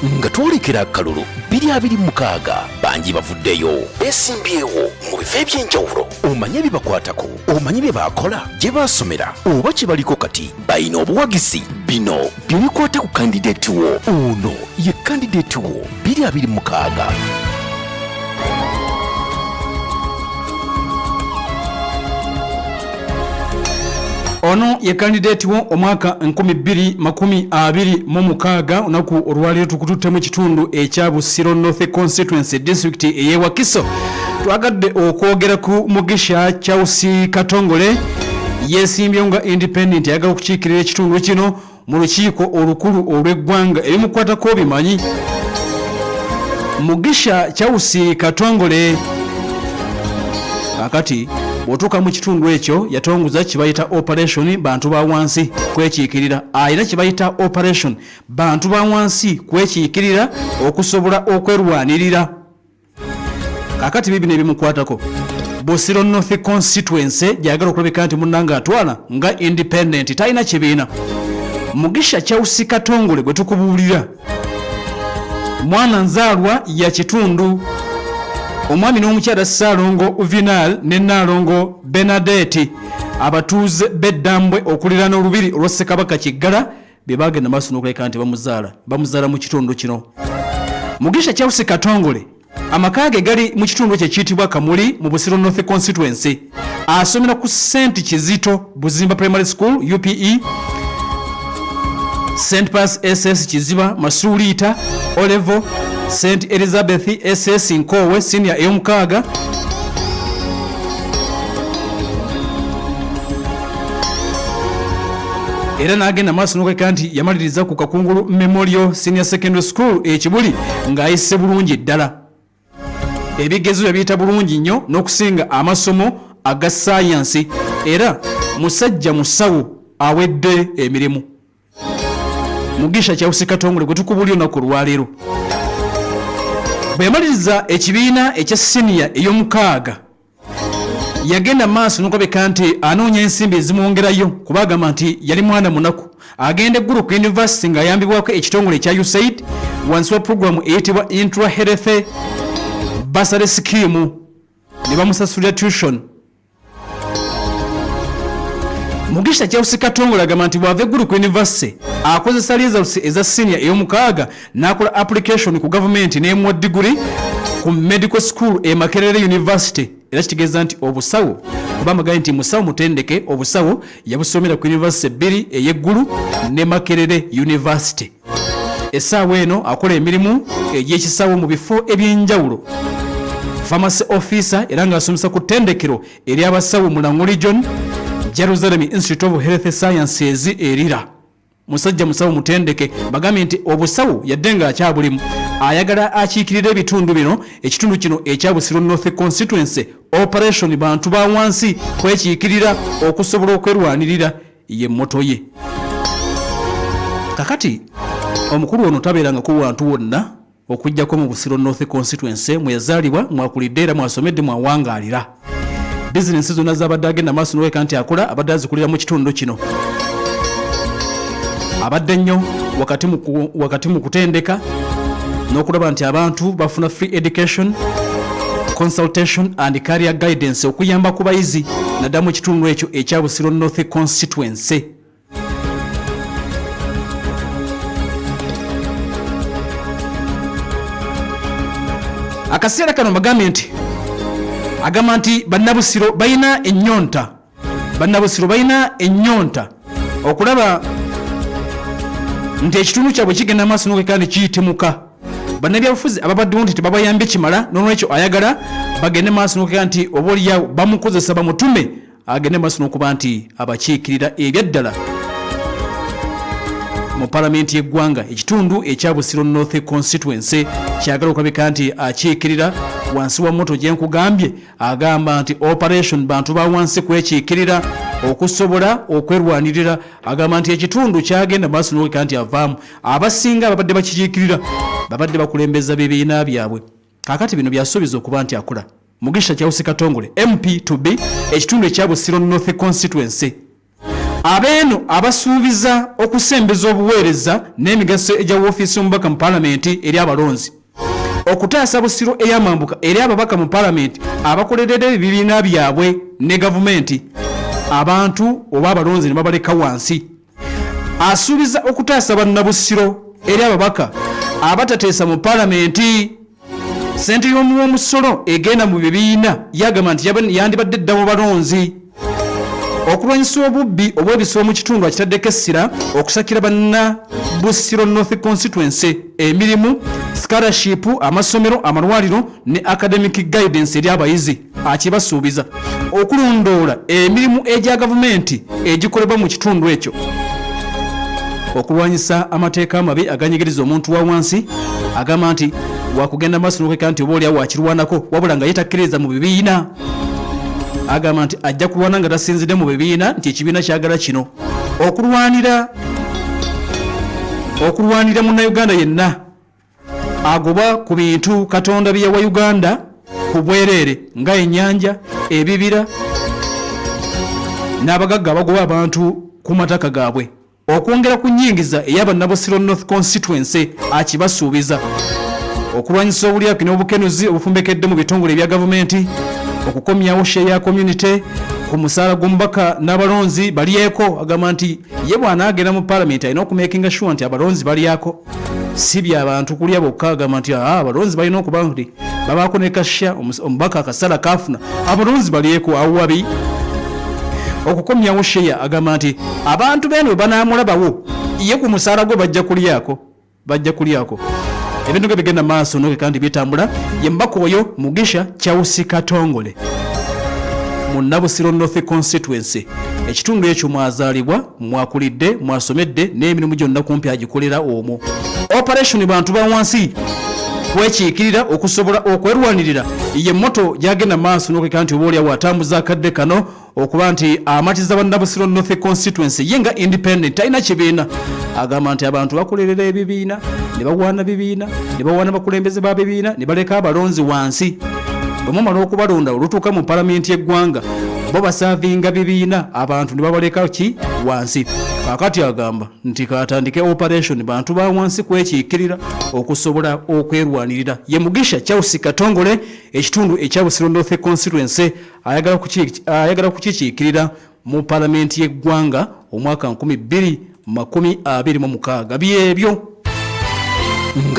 Nga twolekera akalulu 2026, bangi bavuddeyo beesimbyewo mu bifo eby'enjawulo. Omanye ebibakwatako, omanye bye baakola, gye baasomera oba kye baliko kati, balina obuwagizi. Bino bye bikwata ku kandideeti wo. Ono ye kandideeti wo 2026. Ono ye kandideeti wo omwaka 2026. Olunaku olwaleero tukututte mu kitundu ekya Busiro North Constituency, disitulikiti ey'e Wakiso. Twagadde okwogera ku Mugisha Charles Katongole, yeesimbyewo nga independent, ayagala okukiikirira ekitundu kino mu lukiiko olukulu olw'eggwanga. Ebimukwatako obimanyi. Mugisha Charles Katongole kakati bw'otuuka mu kitundu ekyo yatongoza kibayita Operation Bantu ba Wansi Kwekiikirira. Alina kibayita Operation Bantu ba Wansi Kwekiikirira okusobola okwerwanirira. Kakati bibino ebimukwatako: Busiro North Constituency gyagala okulabika nti munnange atwala nga independent, talina kibiina. Mugisha Charles Katongole gwe tukubuulira mwana nzaalwa ya kitundu, omwami n'omukyala Ssaalongo Vinal ne Nnaalongo Bernadette, abatuuze b'Eddambwe okuliraana olubiri olwa Ssekabaka Kiggala, be bagenda maaso n'okulabika nti bamuzaala mu kitundu kino. Mugisha Charles Katongole amaka ge gali mu kitundu ekyo ekiyitibwa Kamuli mu Busiro North Constituency. Asomera ku St Kizito Buzimba Primary School UPE, St Pass SS Kiziba Masuuliita Olevo, St Elizabeth SS Nkoowe Senior ey'omukaaga. Era n'agenda maaso n'okuleka nti yamaliriza ku Kakungulu Memorial Senior Secondary School e Kibuli ng'ayise bulungi ddala. Ebigezo yabiyita bulungi nnyo n'okusinga amasomo aga ssaayansi, era musajja musawo awedde emirimu. Mugisha Charles Katongole gwe tukubuulira olunaku olwaleero, bwe yamaliriza ekibiina ekya siniya ey'omukaaga, yagenda maaso n'okulabika nti anoonya ensimbi ezimwongerayo, kuba agamba nti yali mwana munaku. Agenda eggulu ku yunivasite ng'ayambibwako ekitongole ekya USAID wansi wa pulogulaamu eyitibwa Intra Health Bursary Scheme, ne bamusasulira tuition. Mugisha Charles Katongole agamba nti bw'ava eggulu ku yunivasite akozesa results eza siniya ey'omukaaga n'akola application ku gavumenti n'emuwa diguri ku medical school e Makerere University. Era kitegeeza nti obusawo, kuba amagaye nti musawo mutendeke, obusawo yabusomera ku yunivasite bbiri, ey'eggulu ne Makerere University. Essaawa eno akola emirimu egy'ekisawo mu bifo eby'enjawulo, pharmacy officer, era ng'asomesa ku ttendekero ery'abasawo mu Lango Region, Jerusalem Institute of Health Sciences erira. Musajja musawo mutendeke, bagambye nti obusawo yadde ng'akyabulimu, ayagala akiikirira ebitundu bino, ekitundu kino ekya Busiro North Constituency. Operation Bantu ba Wansi Kwekiikirira okusobola okwerwanirira ye mmoto ye. Kakati omukulu ono tabeerangako wantu wonna okuggyako mu Busiro North Constituency mwe yazaalibwa, mwakulidde era mwasomedde, mwawangaalira. Bizinensi zonna z'abadde agenda maaso n'okuleka nti akola abadde azikulira mu kitundu kino. Abadde nnyo wakati mu kutendeka n'okulaba nti abantu bafuna free education, consultation and career guidance okuyamba ku bayizi naddala mu kitundu ekyo ekya Busiro North Constituency. Akaseera kano mbagambye nti agamba nti bannabusiro balina ennyonta, bannabusiro balina ennyonta okulaba nti ekitundu kyabwe kigenda maaso n'okwekana ne kiyitimuka. Bannabyabufuzi ababaddewo nti tebabayambye kimala, n'olwekyo ayagala bagende maaso n'okwekana nti oba oliawo bamukozesa bamutume agende maaso n'okuba nti abakiikirira ebyaddala mu palamenti y'eggwanga. Ekitundu ekya Busiro North Constituency kyagala okulabika nti akiikirira wansi wa moto gye nkugambye. Agamba nti Operation Bantu ba Wansi Kwekiikirira okusobola okwerwanirira. Agamba nti ekitundu kyagenda maaso n'okulabika nti avaamu, abasinga ababadde bakikiikirira babadde bakulembeza bibiina byabwe. Kaakati bino byasuubiza okuba nti akola. Mugisha Charles Katongole, MP to be, ekitundu ekya Busiro North Constituency. Abeeno abasuubiza okusembeza obuweereza n'emigaso egya woofiisi y'omubaka mu palamenti eri abalonzi, okutaasa Busiro ey'amambuka eri ababaka mu palamenti abakolerera ebibiina byabwe ne gavumenti, abantu oba abalonzi ne babaleka wansi. Asuubiza okutaasa Bannabusiro eri ababaka abatateesa mu palamenti. Ssente y'omuwomusolo egenda mu bibiina yagamba nti yandibadde dda mu balonzi. Okulwanyisa obubbi obw'ebisolo mu kitundu akitaddeko essira, okusakira banna Busiro North Constituency emirimu, scholarship, amasomero, amalwaliro ne academic guidance eri abayizi. Akibasuubiza okulondoola emirimu egya gavumenti egikolebwa mu kitundu ekyo. Okulwanyisa amateeka amabi aganyigiriza omuntu wa wansi, agamba nti wakugenda maaso n'okweka nti oba oliawo akirwanako, wabula nga ye takkiririza mu bibiina. Agamba nti ajja kulwana nga tasinzidde mu bibiina nti ekibiina kyagala kino. Okulwanira okulwanira munnayuganda yenna agoba ku bintu Katonda bye yawa Uganda ku bwereere nga ennyanja, ebibira n'abagagga abagoba abantu ku mataka gaabwe. Okwongera ku nnyingiza eya Bannabusiro North Constituency akibasuubiza. Okulwanyisa obulyake n'obukenuzi obufumbekedde mu bitongole ebya gavumenti, okukomyawo share ya community ku musaala gw'omubaka n'abalonzi balyeko. Agamba nti ye bw'anaagenda mu palamenti alina okumakinga sure nti abalonzi balyako, si bya bantu kulya bokka. Agamba nti abalonzi balina okuba nti babaako ne kasha omubaka akasala kafuna, abalonzi balyeko awabi. Okukomyawo share, agamba nti abantu beeno bwe banaamulabawo ye ku musaala gwe bajja kulyako, bajja kulyako. Ebintu nga bigenda maaso nokeka nti bitambula. Ye mubaka oyo Mugisha Charles Katongole mu Nabusiro North Constituency, ekitundu ekyo mwazaalibwa, mwakulidde, mwasomedde n'emirimu gyonna kumpi agikolera omwo. Operation bantu ba wansi kwekiikirira okusobola okwerwanirira ye motto gyagenda maaso n'okweka nti oba oliawo atambuza akadde kano okuba nti amatiza Bannabusiro North Constituency. Ye nga independent, talina kibiina, agamba nti abantu bakolerera ebibiina ne bawaana bibiina ne bawaana bakulembeze ba bibiina ne baleka abalonzi wansi. Bwe mumala okubalonda, olutuuka mu palamenti y'eggwanga bo basaavinga bibiina, abantu ne babaleka ki wansi. Kaakati agamba nti katandike operation bantu ba wansi kwekiikirira okusobola okwerwanirira. Ye Mugisha Charles Katongole, ekitundu ekya Busiro North Constituency ayagala kukikiikirira mu palamenti y'eggwanga omwaka 2026. Byebyo. Nga